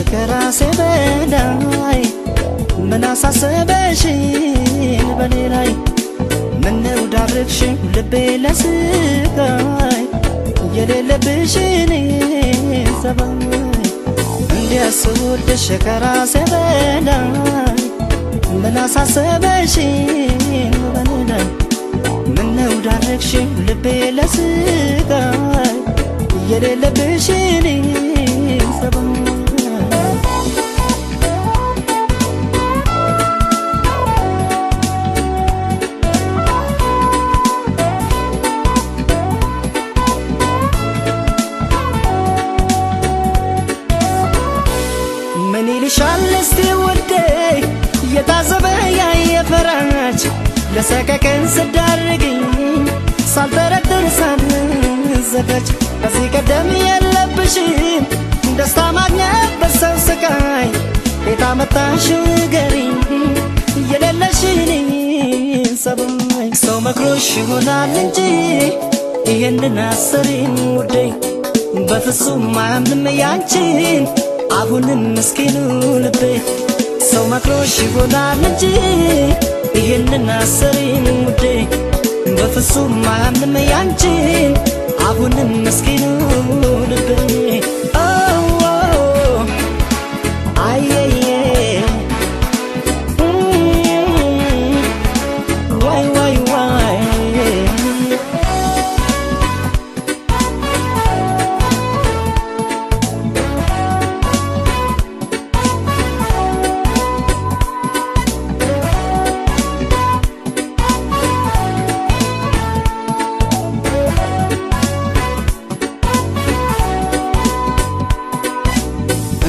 ከራሴ በላይ ምን አሳሰበሽን በኔ ላይ ምነው ዳረግሽው ልቤ ለስቃይ የሌለብሽን ጸባይ እንዲያስወድሽ ከራሴ በላይ ምን አሳሰበሽን በኔ ላይ ምነው ዳረግሽው ልቤ ለስቃይ የሌለብሽን ጸባይ። ምን ይልሻል እስቲ ውዴ የታዘበ ያየ ፈራጅ ለሰቀቀን ስዳርግኝ ሳልጠረጥር ሳልዘጋጅ ከዚህ ቀደም የለብሽም ደስታ ማግኘት በሰው ስቃይ ቤት አመጣሽው ንገሪኝ የሌለሽን ጸባይ። ሰው መክሮሽ ይሆናል እንጂ ይህንን አሰሪም ውዴ በፍጹም አያምንም ያንቺን አሁንም ምስኪኑ ልቤ። ሰው መክሮሽ ይሆናል እንጂ ይህንን አሰሪም ውዴ በፍጹም አያምንም ያንቺን አሁንም ምስኪኑ ልቤ። አየየ ዋይ ዋይ ዋይ።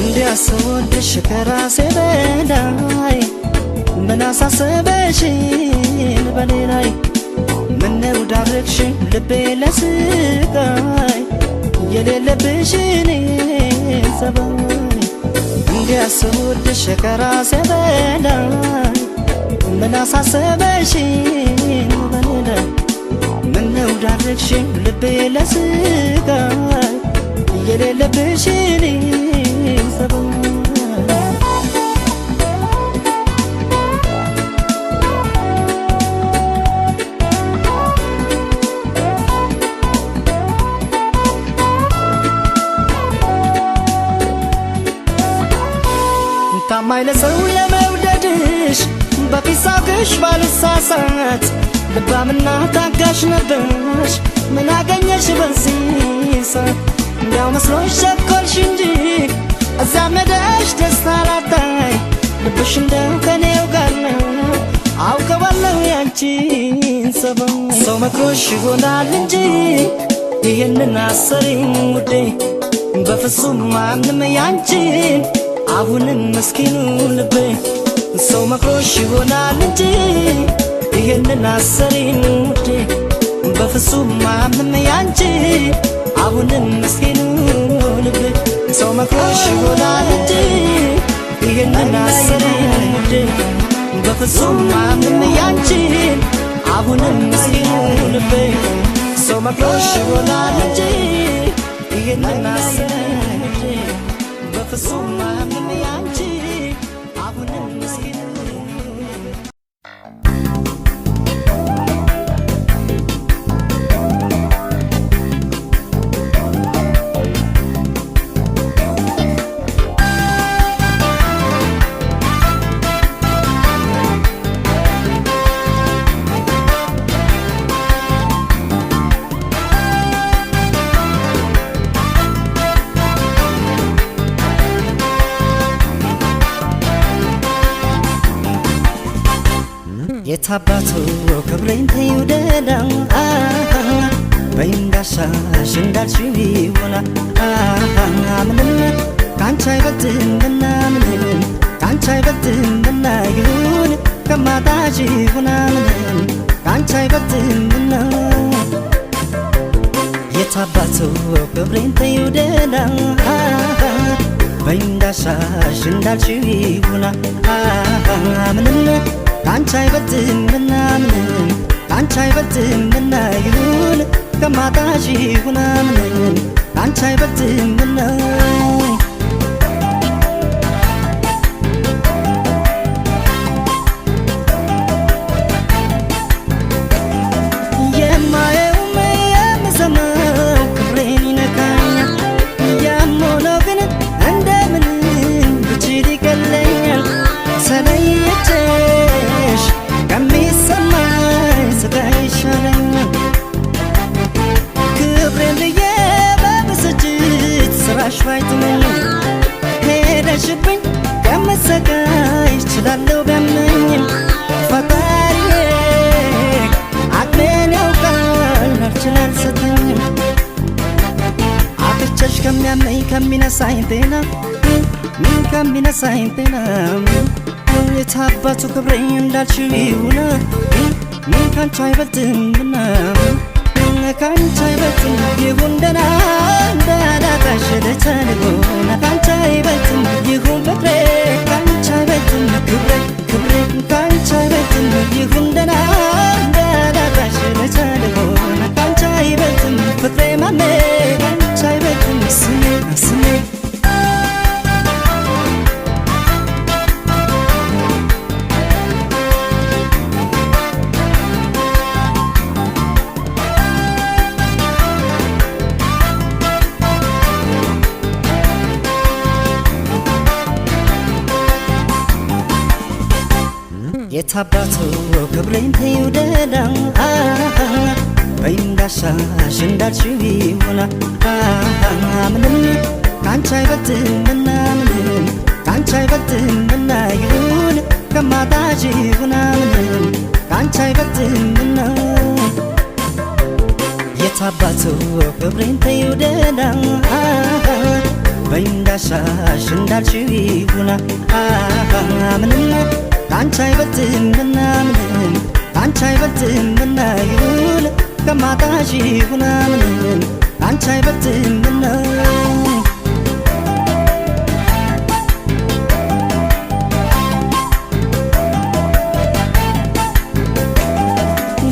እንዲያስወድሽ ከራሴ በላይ ምን አሳሰበሽን በኔ ላይ ምነው ዳረግሽው ልቤ ለስቃይ የሌለብሽን ጸባይ እንዲያስወድሽ ከራሴ በላይ ምን አሳሰበሽን በኔ ላይ ምነው ዳረግሽው ልቤ ለስቃይ የሌለብሽን ጸባይ። ታማኝ ለሰው ለመውደድሽ በፊት ሳቅሽ ባልሳሳት ልባምና ታጋሽ ነበርሽ ምን አገኘሽ በዚህ ሰዓት እንዲያው መስሎሽ ቸኮልሽ እንጂ እዚያም ሄደሽ ደስታ ላታይ ልብሽ እንደው ከኔው ጋር ነው አውቀዋለሁ ያንቺን ጸባይ። ሰው መክሮሽ ይሆናል እንጂ ይህንን አሰሪም ውዴ በፍጹም ማንም ያንቺን አሁንም ምስኪኑ ልቤ። ሰው መክሮሽ ይሆናል እንጂ ይህንን አሰሪም ውዴ በፍጹም ማንም ያንቺ አሁንም ምስኪኑ ልቤ። ሰው መክሮሽ ይሆናል እንጂ ይህንን አሰሪም ውዴ በፍጹም ማንም ያንቺን አሁንም ምስኪኑ ልቤ። ሰው መክሮሽ ይሆናል እንጂ ይህንን አሰሪም ውዴ በፍጹም ማንም ያንቺ አሁንም ምስኪኑ ልቤ። የታባቱ ክብሬን ተይው ደህና በይ እንዳሻሽ እንዳልሽው ይሆና ምንም ካንቺ አይበልጥምና ምንም ካንቺ አይበልጥምና ይሁን ከማጣሽ ይሁና ምንም ካንቺ አይበልጥምና። የታባቱ ክብሬን ተይው ደህና በይ እንዳሻሽ እንዳልሽው ይሁና ምንም ካንቺ አይበልጥምና ምንም ካንቺ አይበልጥምና ይሁን ከማጣሽ ይሁና ምንም ካንቺ አይበልጥምና። እችላለሁ ቢያመኝም ፈጣሪ አቅሜን ያውቃል አልችል አልሰጠኝም። አጥቼሽ ከሚያመኝ ከሚነሳኝ ጤና ከሚነሳኝ ጤና የታባቱ ክብሬ እንዳልሽው ይሁን ካንቺ አይበልጥምና ካንቺ አይበልጥም ይሁን ደህና እንዳላጣሽ ልተንጎና ካንቺ አይበልጥም ይሁን ፍቅሬ ካንቺ አይበልጥም ክብሬ ክብሬ ካንቺ አይበልጥም ይሁን ደህና እንዳላጣሽ ልተንጎና ካንቺ አይበልጥም ፍቅሬ ማሜ ካንቺ አይበልጥም ስሜ ስሜ። የታባቱ ክብሬን ተይው ደህና በይ እንዳሻሽ እንዳልሽው ይሁን ምንም ካንቺ አይበልጥምና ምንም ካንቺ አይበልጥምና ይሁን ከማጣሽ ይሁን ምንም ካንቺ አይበልጥምና የታባቱ ክብሬን ተይው ደህና በይ እንዳሻሽ እንዳልሽው ይሁን ምንም ካንቺ አይበልጥምና ምንም ካንቺ አይበልጥምና ይሁን ከማጣሽ ይሁን ምንም ካንቺ አይበልጥምና።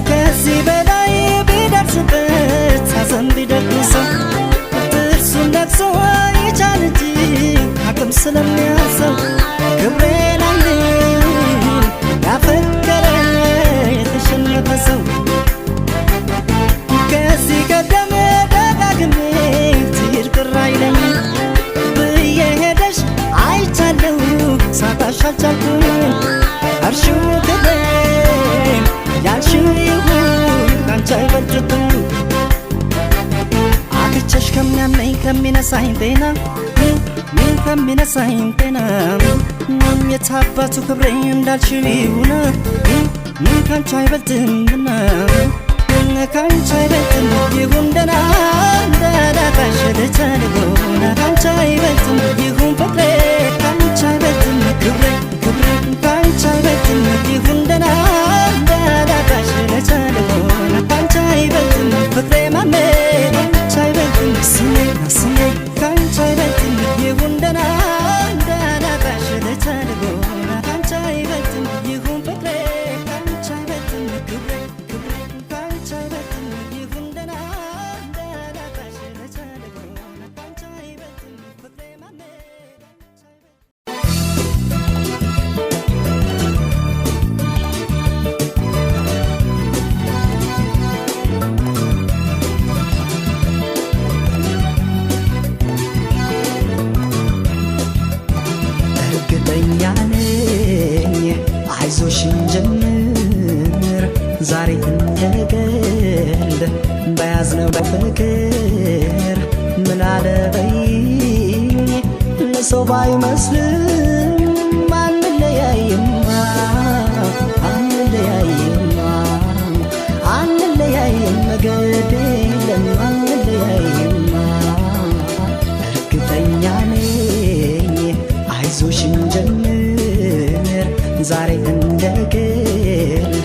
ከዚህ በላይ ቢደርስበት ሐዘን ቢደግሰው ጥርሱን ነክሶ ይቻል እንጂ አቅም ስለሚያንሰው ክብሬን አይልም ያፈቀረ የተሸነፈ ሰው። ከዚህ ቀደም ደጋግሜ ትሂድ ቅር አይለኝም ብዬ ሄደሽ አይቻለሁ ሳጣሽ አልቻልኩም እርሺው ክብሬን ያልሽው ይሁን ካንቺ አይበልጥብኝ። አጥቼሽ ከሚያመኝ ከሚነሳኝ ጤና ከሚነሳኝ ጤና የታባቱ ክብሬ እንዳልሽው ይሁን ካንቺ አይበልጥምና ካንቺ አይበልጥም ይሁን ደህና እንዳላጣሽ ልተንጎና ካንቺ አይበልጥም ይሁን ፍቅሬ ካንቺ አይበልጥም ክብሬ ክብሬ ካንቺ አይበልጥም ይሁን ደህና እንዳላጣሽ ልተንጎና ካንቺ አይበልጥም ፍቅሬ ማሜ ካንቺ አይበልጥም ስሜ ስሜ ካንቺ አይበልጥም ይሁን ደህና እንዳላጣሽ ልተንጎና ካንቺ አይበልጥም ይሁን ፍቅሬ ካንቺ አይበልጥም ክብሬ ክብሬ ካንቺ አይበልጥም ይሁን ደህና እንዳላጣሽ ልተንጎና ካንቺ አይበልጥም ፍቅሬ ማሜ ካንቺ አይበልጥም። እርግጠኛ ነኝ አይዞሽ እንጀምር ዛሬ እንደ ቀልድ በያዝነው ፍቅር ምን አለ በይኝ ለሰው ባይመስልም አንለያይማ አንለያይማ አንለያይም ግድ የለም አንለያይማ። እርግጠኛ ነኝ አይዞሽ እንጀምር ዛሬ እንደ ቀልድ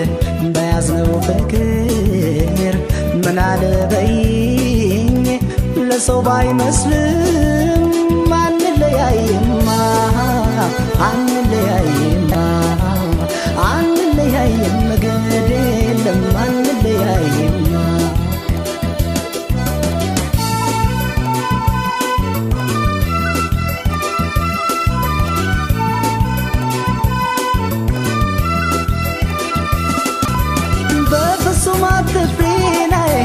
በያዝነው ፍቅር ምን አለ በይኝ ለሰው ባይመስልም አንለያይማ አንለያይማ አንለያይም ግድ የለም አንለያይማ። በፍጹም አትፍሪ ነይ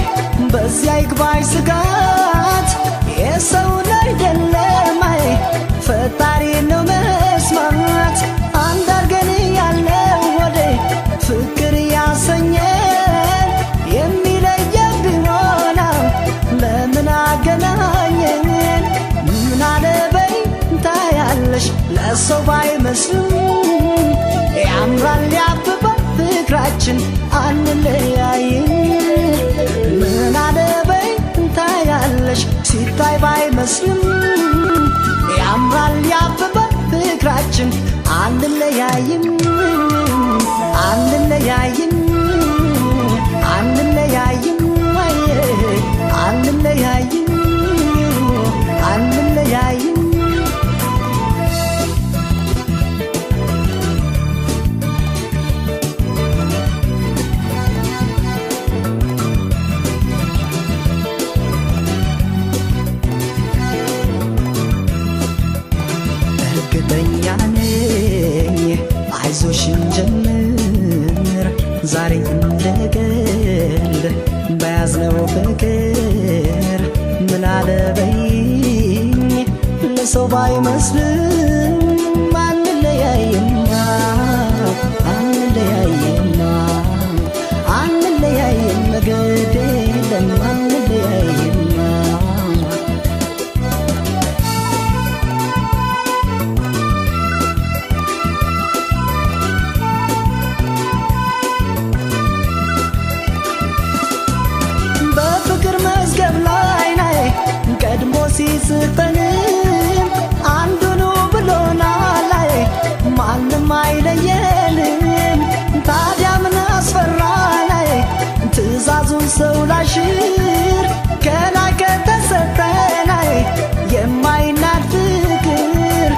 በዚያ ይግባሽ ስጋት የሰውን አይደለም አይ ፈጣሪ ነው መስማት አንድ አርገን ያለው ወደ ፍቅር ያሰኘን የሚለየን ቢሆን ለምን አገናኘን? ምን አለ በይ ታያለሽ ለሰው ባይመስልም ያምራል ያብባል ፍቅራችን አንለያይም። ምን አለበይ እንታያለሽ ሲታይ ባይመስልም ያምራል ያብባል ፍቅራችን አንለያይም አንለያይም አንለያይም አንለያይም አንለያይም። እርግጠኛ ነኝ አይዞሽ እንጀምር ዛሬ እንደ ቀልድ በያዝነው ፍቅር። ምን አለበይኝ ለሰው ባይመስልም አንለያይማ አንለያይማ አንለያይም ግድ የለም አንለያይማ። በፍቅር መዝገብ ላይ ናይ ቀድሞ ሲጽፈን አንዱኑ ብሎናል ላይ ማንም አይለየንም። ታዲያ ምን አስፈራ ላይ ትእዛዙን ሰው ላሽር ከላይ ከተሰጠን ላይ የማይናድ ፍቅር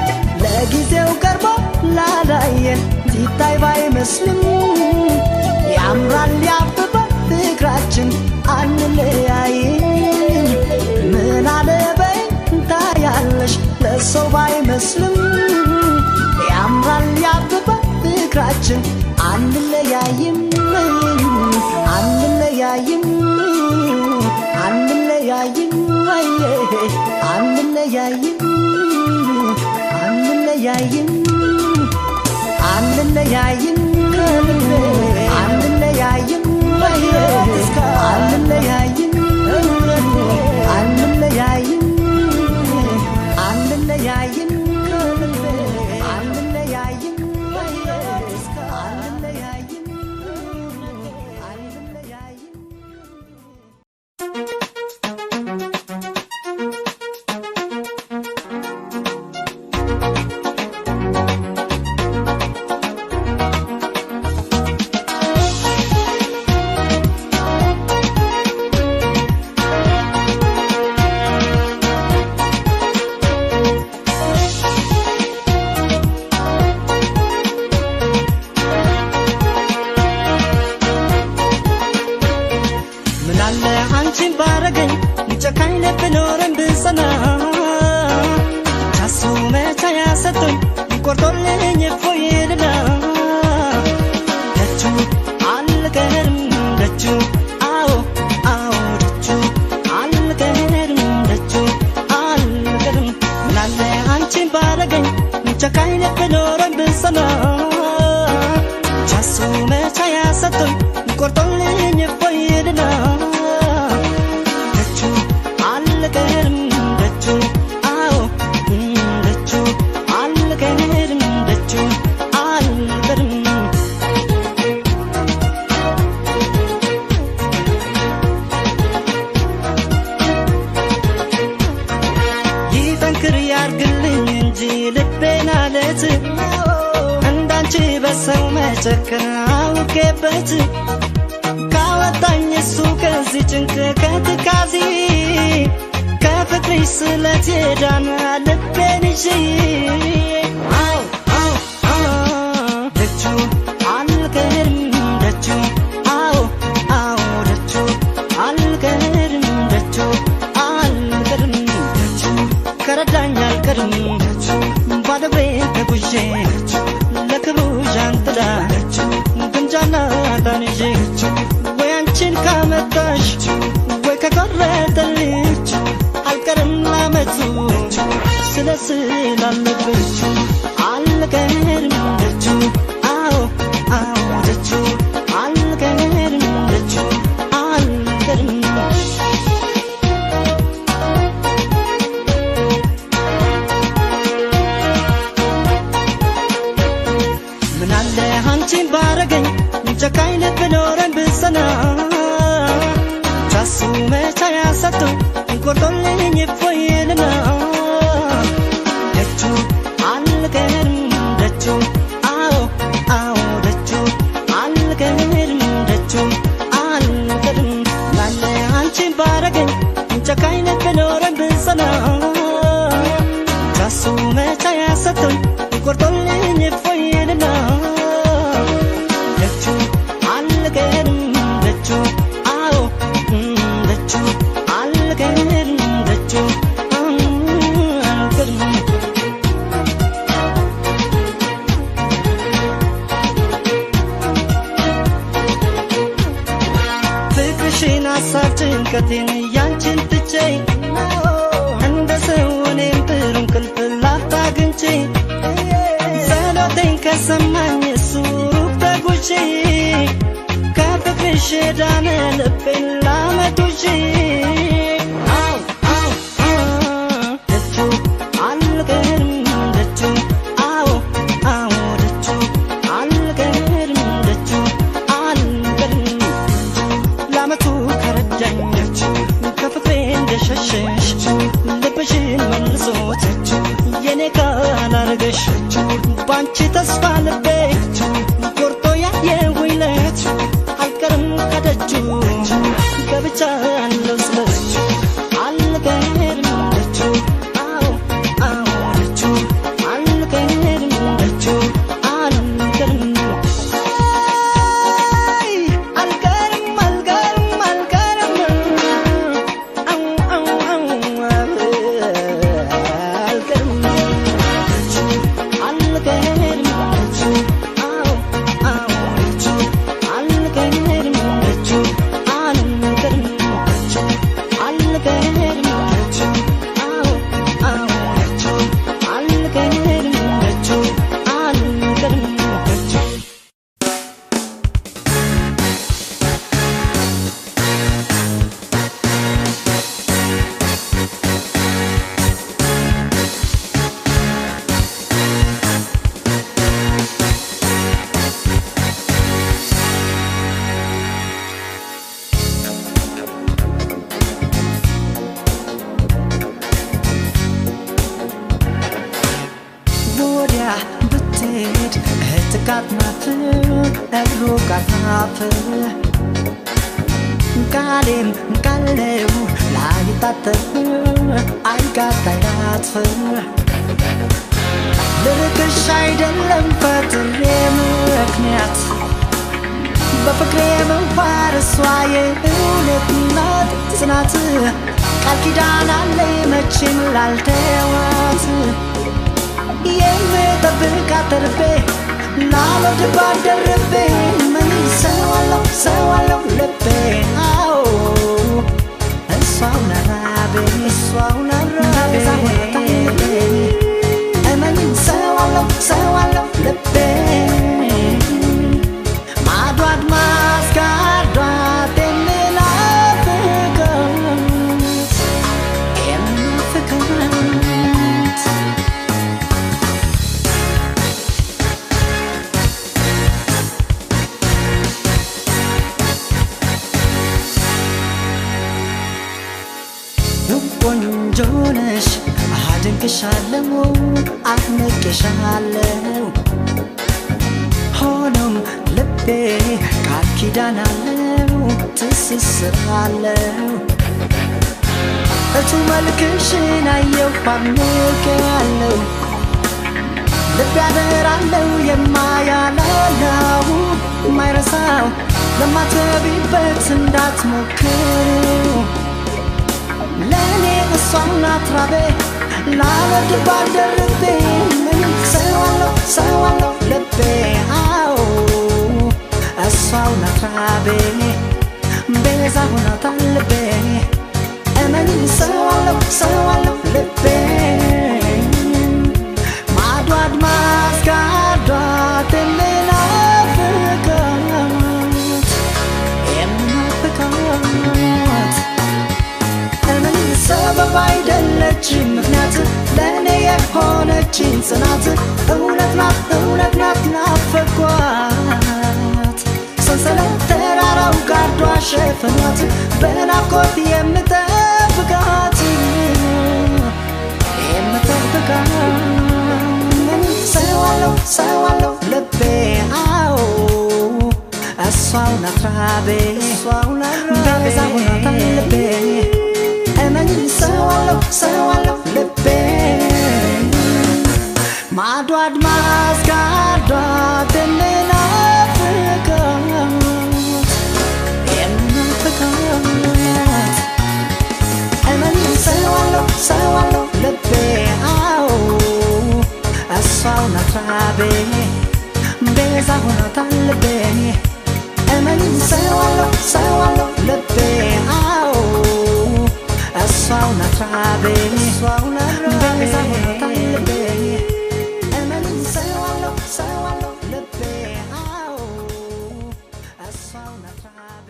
ለጊዜው ቀርቦ ላላየን ሲታይ ባይመስልም ያምራል ያብባል ፍቅራችን አንለያይም። ምን አለበይ ታያለሽ ለሰው ባይመስልም ያምራል ያብባል ፍቅራችን አንለያይም አንለያይም አንለያይም አንለያይም አንለያይም አንለያይም አንለያይም አንለያይም አንለያይም አንለያይም አንለያይም አንለያይም አንለያይም። ምናለ አንቺን ባረገኝ ጨካኝ ልብ ኖረን ብጸና ቻሱ መቻ ያሰጠኝ ቆርጦልኝ እፎይ ልና ደጁ አልቀርም ደጁ አዎ አዎ ደጁ አልቀርም ደጁ አልቀርም። ምናለ አንቺን ባረገኝ ጨካኝ ልብ ኖረን ብጸና ቻሱ መቻ ያሰጠኝ ቆርጦልኝ እፎይ ልና ደጁ አልቀርም ደጁ አዎ ደጁ አልቀርም ደጁ አልቀርም። ይጠንክር ያርግልኝ እንጂ ልቤን አለት እንዳንቺ በሰው መጨከን አውቄበት ካወጣኝ እሱ ከዚህ ጭንቅ ከትካዜ ከፍቅርሽ ስለት የዳነ ልቤን ይዤ አው አው አው ደጁ አልቀርም ደጁ አው አው ደጁ አልቀርም ደጁ አልቀርም ደጁ ከረዳኝ አልቀርም ደጁ ባዶ እግሬን ተጉዤ ለክብሩ ዣንጥላ ግምጃና ዕጣን ይዤ ወይ አንቺን ካመጣሽ ወይ ከቆረጠልኝ አልቀርም ላመቱ ስለ ስላለብኝ አልቀርም ደጁ አዎ አዎ ደጁ አልቀርም ደጁ አልቀርም። ምናለ አንቺ አንቺን ባረገኝ ጨካኝ ልብ ኖረን ብጸና ቻሱ መቻ ያሰጠው ቆርጦልኝ እፎይልና ደጁ አልቀርም ደጁ አዎ አዎ ደጁ አልቀርም ደጁ አልቀርም ላለ አንቺን ባረገኝ ጨካኝ ልብ ኖረን ብጸና ቻሱ መቻ ያሰጠው ቆርጦልኝ እፎይልና ደጁ አልቀርም ደጁ አዎ ደጁ አልቀርም ደጁ አልቀርም ፍቅርሽን ሀሳብ ጭንቀቴን ያንቺን ትቼ እንደ ሰው እኔም ጥሩ እንቅልፍ ላፍታ አግኝቼ ጸሎቴን ከሰማኝ እሱ ሩቅ ተጉዤ ከፍቅርሽ ዳነ ልቤን ላመዱዤ አው አው ደጁ አልቀርም ደጁ አዎ አዎ ደጁ አልቀርም ደጁ አልቀርም ላመቱ ከረዳኝ ደጁ ከፍቅሬ እንደሸሸሽ ልብሽን መልሶት የኔ ካላረገሽ ባንቺ ተስፋ ልቤ ቆርጦ ያየሁኝ ለት አልቀርም ከደጁ ገብቻለሁ ስለች አልቀርም ደጁ አዎ አዎ ደጁ አልቀርም ደጁ አልቀርም አይ አልቀርም አልቀርም አልቀርም አው አው አው አልቀርም ደጁ አልቀርም ደጁ አዎ አዎ ደጁ አልቀርም ደጁ አልቀርም ደጁ አልቀርም ደጁ አዎ አዎ ደጁ አልቀርም ደጁ አልቀርም ደጁ ወዲያ ብትሄድ እህትካት ናት ሩቅ አናፍ ቃሌም ቃለው ላይታጠፍ አይጋት አይናትፍ ልርቅሽ አይደለም ፈጥሬ ምክንያት በፍቅሬ መዋር እሷ የእውነት ናት ጽናት ቃል ኪዳን አለኝ መቼም ላልተዋት የምጠብቃት ተርቤ ላልወድባት ደርቤ ምን ሰዋለው ሰዋለው ልቤ አዎ እሷው ናራቤ እሷው ናራቤ እመኝኝ ሰዋለው ሰዋለው ልቤ ማዶ አድማስ ጋርዷት የምናፍቃት የምናፍቃት ቆንጆ ነሽ አድንቅሻለሁ አድንቅሻለሁ ሆኖም ልቤ ቃል ኪዳን አለው ትስስር አለው እቱ መልክሽን አየሁ አድንቄያለሁ ልቤ አደራለው የማያላላው የማይረሳው ለማትቢበት እንዳትሞክሪው ለኔ እሷው ናት ራቤ ላልወድባት ደርቤ ምን ሰዋለው ሰዋለው ልቤ አዎ እሷው ናት ራቤ ቤዛ ሆናታል ልቤ እመኝኝ ሰዋለው ሰዋለው ልቤ ማዶ አድማስ ጋርዷት የምናፍቃት የምናፍቃት እምን ሰበብ አይደለችም ምክንያት ለእኔ የሆነችኝ ጽናት እውነት ናት እውነት ናት ናፈኳት ሸፍኗት በናፍቆት የምጠብቃት የምጠብቃት። ሰው አለው ሰው አለው ልቤ አዎ እሷው ናት ራቤ ቤዛ ሆኗታል ልቤ። እመኝ ሰው አለው ሰው አለው ልቤ። ማዶ አድማስ ጋርዷት የምናፍቃት የምናፍቃት። እመኝ ሰው አለው ሰው አለው ልቤ አዎ እሷው ናት ራቤ ቤዛ ሆኗታል ልቤ። እመኝ ሰው አለው ሰው አለው ልቤ አዎ እሷው ናት ራቤ ቤዛ ሆኗታል ልቤ። እመኝ ሰው አለው ሰው አለው ልቤ አዎ እሷው ናት ራቤ።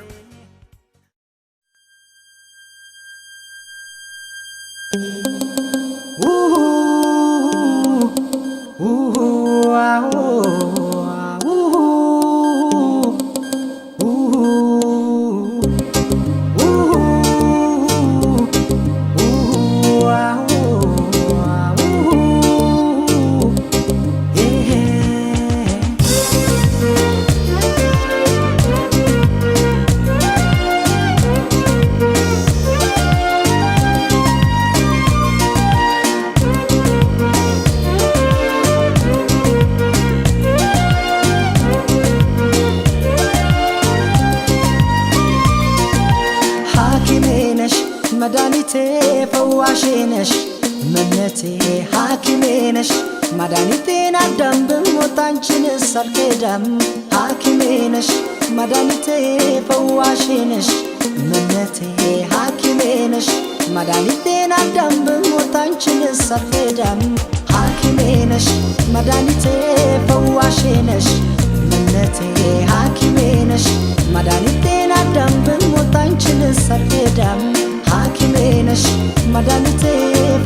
ሐኪሜ ነሽ መድኃኒቴ ፈዋሼ ነሽ መነቴ። ሐኪሜ ነሽ መድኃኒቴን አዳም ብሞት አንቺንስ አልክዳም። ሐኪሜ ነሽ መድኃኒቴ ፈዋሼ ነሽ መነቴ። ሐኪሜ ነሽ መድኃኒቴን አዳም ብሞት አንቺንስ አልክዳም። ሐኪሜ ነሽ መድኃኒቴ ፈዋሼ ነሽ መነቴ። ሐኪሜ ነሽ መድኃኒቴን አዳም ብሞት አንቺንስ አልክዳም። ሐኪሜ ነሽ መድኃኒቴ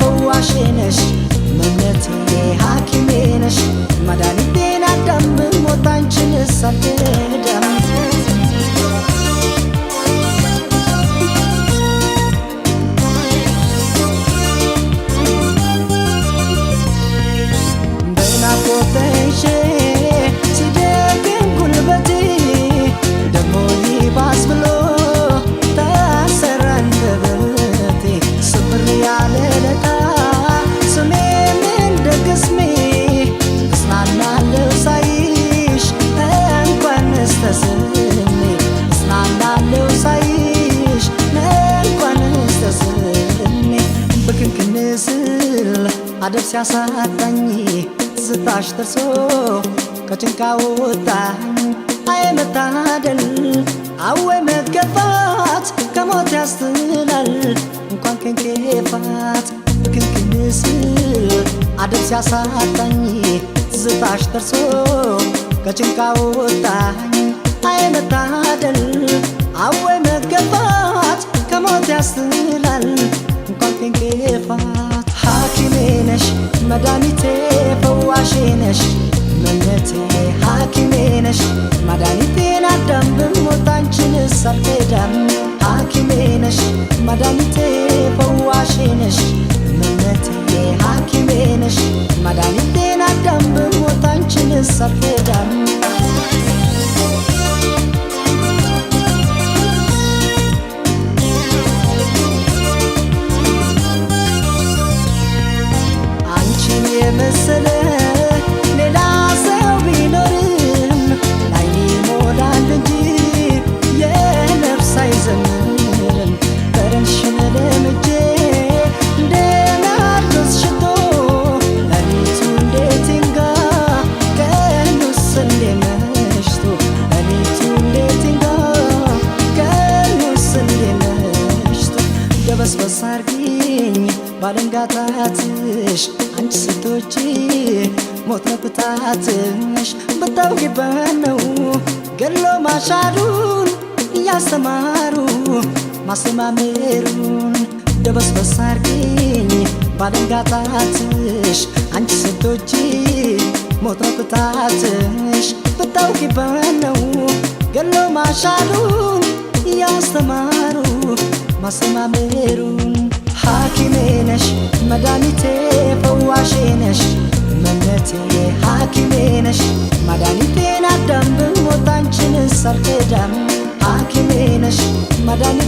ፈዋሼ ነሽ መነቴ። ሐኪሜ ነሽ መድኃኒቴን አዳም ብሞት አንቺንስ አልክዳም። በናፍቆት ተይዤ ሲደክም ጉልበቴ ደሞ ይባስ ብሎ ታሰረ አንደበቴ። ስብር ያለ ለታ ስሜም እንደ ቅስሜ እጽናናለሁ ሳይሽ እንኳንስ ተስሜ። እጽናናለሁ ሳይሽ እንኳንስ ተስሜ። ብክንክን ስል አደብ ሲያሳጣኝ ትዝታሽ ደርሶ ከጭንቃ ወጣኝ። አይ መታደል አወይ መገፋት ከሞት ያስትላል እንኳን ከንኬፋት። ብክንክን ስል አደብ ሲያሳጣኝ ትዝታሽ ደርሶ ከጭንቃ ወጣኝ። አይ መታደል አወይ መገፋት ከሞት ያስትላል እንኳን ከንኬፋት። ሐኪሜ ነሽ መድኃኒቴ ፈዋሼ ነሽ መነቴ። ሐኪሜ ነሽ መድኃኒቴን አዳም ብሞት አንቺንስ አልክዳም። ሐኪሜ ነሽ መድኃኒቴ ፈዋሼ ነሽ መነቴ። ሐኪሜ ነሽ መድኃኒቴን አዳም ብሞት አንቺንስ አልክዳም። አንቺን የመሰለ ሌላ ሰው ቢኖርም ላይኔ ይሞላል እንጂ የነፍስ አይዘምርም። ጠረንሽን ለምጄ እንደ ናርዶስ ሽቶ ሌሊቱ እንዴት ይንጋ ቀኑስ እንዴት መሽቶ። ሌሊቱ እንዴት ይንጋ ቀኑስ እንዴት መሽቶ። ደበስበስ አርጊኝ ባለንጋታትሽ አንቺ ስትወጪ ሞት ነው ቅጣትሽ። ብታውቂበት ነው ገሎ ማሻሩን እያስተማሩ ማስተማመሩን። ደበስበስ አርጊኝ ባለንጋታትሽ አንቺ ስትወጪ ሞት ነው ቅጣትሽ። ብታውቂበት ነው ገሎ ማሻሩን እያስተማሩ ማሰማመሩን። ሐኪሜ ነሽ መድኃኒቴ፣ ፈዋሼ ነሽ መነቴ፣ ሐኪሜ ነሽ መድኃኒቴን፣ አዳም ብሞት አንቺን አልክዳም። ሐኪሜ ነሽ መድኃኒቴ።